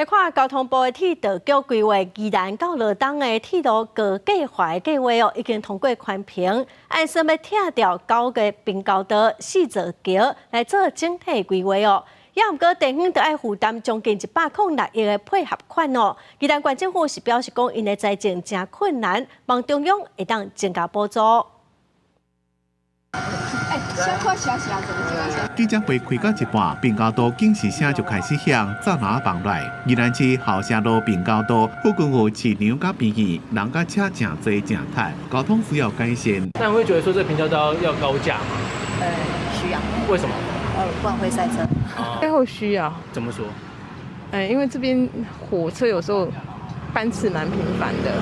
來看交通部的鐵道局規劃宜蘭到羅東的鐵路高架化的計劃哦，已經通過環評，按算欲拆掉九個平交道、四座橋來做整體規劃哦。也毋過地方著愛負擔將近106億的配合款哦。宜蘭縣政府是表示講，𪜶的財政誠困難，望中央會當增加補助。記者會開到一半，平交道警示聲就開始響，閘欄放來。宜蘭市後社路平交道附近有市場佮醫院，人佮車誠濟誠塞，交通需要改善。那你會覺得說，這個平交道要高架嗎？需要。為什麼？不然會塞車。最後需要。怎麼說？因為這邊火車有時候班次蠻頻繁的，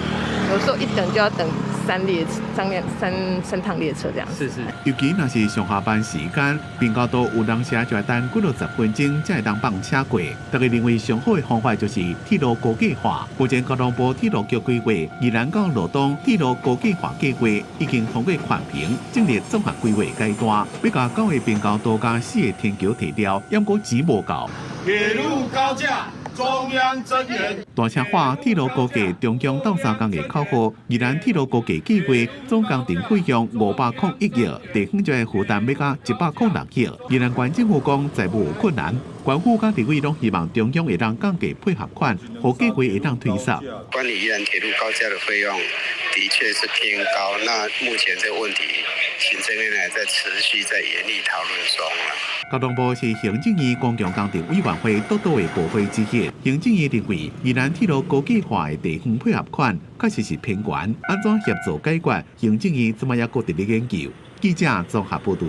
有時候一等就要等三列、三列、三三趟列車這樣。是是。尤其若是上下班時間，平交道有當時就愛等幾落十分鐘才會當放車過。大家認為上好的方法就是鐵路高架化。目前交通部鐵路局規劃，宜蘭到羅東鐵路高架化計劃已經通過環評，進入綜合規劃階段。欲共九个平交道佮四个天橋提掉，猶閣錢無夠。鐵路高架，中央增援。大車化鐵路高架中央鬥相共的口號，宜蘭鐵路高架計劃總工程費用501億，地方就愛負擔欲共106億。宜蘭縣政府講財務有困難，縣府佮立委攏希望中央會當降低配合款，予計劃會當推速。關於宜蘭鐵路高架的費用，的確是偏高。那目前這個問題，行政院還在持續在研議討論中啦。交通部是行政院公共工程委員會督導的部會之一。行政院認為，宜蘭鐵路高架化的地方配合款確實是偏懸，按怎協助解決？行政院這擺猶閣佇咧研究。記者綜合報導。